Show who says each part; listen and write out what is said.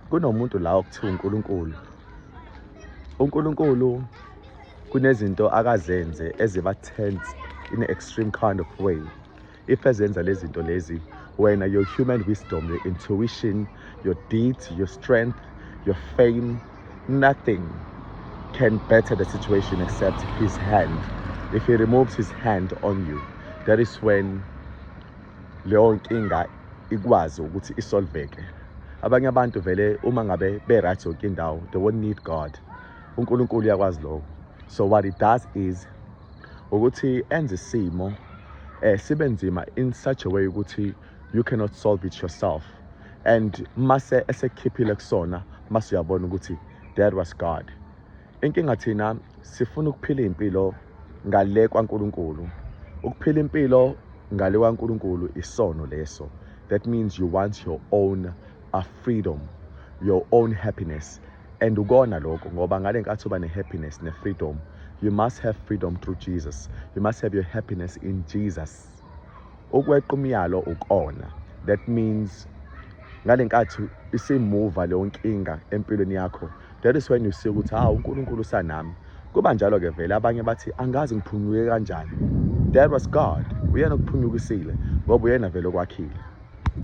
Speaker 1: Kunomuntu la okuthiwa uNkulunkulu. UNkulunkulu kunezinto akazenze eziba tense in an extreme kind of way. If ezenza lezi zinto lezi, wena, your human wisdom, your intuition, your deeds, your strength, your fame, nothing can better the situation except his hand. If he removes his hand on you, that is when leyo nkinga ikwazi ukuthi isolveke. Abanye abantu vele uma ngabe be-right yonke indawo, they won't need God. UNkulunkulu uyakwazi lokho. So what he does is ukuthi enze isimo sibe nzima in such a way ukuthi you cannot solve it yourself, and mase esekhiphile kusona, mase uyabona ukuthi that was God. Inkinga thina sifuna ukuphila impilo ngale kwaNkulunkulu. Ukuphila impilo ngale kwaNkulunkulu isono leso. That means you want your own freedom, your own happiness, and ukona lokho, ngoba ngale nkathi uba ne-happiness ne-freedom, you must have freedom through Jesus. You must have your happiness in Jesus. Ukweqa umyalo ukona. That means ngale nkathi isimuva leyo nkinga empilweni yakho, that is when you see ukuthi hawu, uNkulunkulu usanami. Kuba njalo-ke vele, abanye bathi, "Angazi ngiphunyuke kanjani." That was God. Uyena okuphunyukisile ngoba uyena vele okwakhile.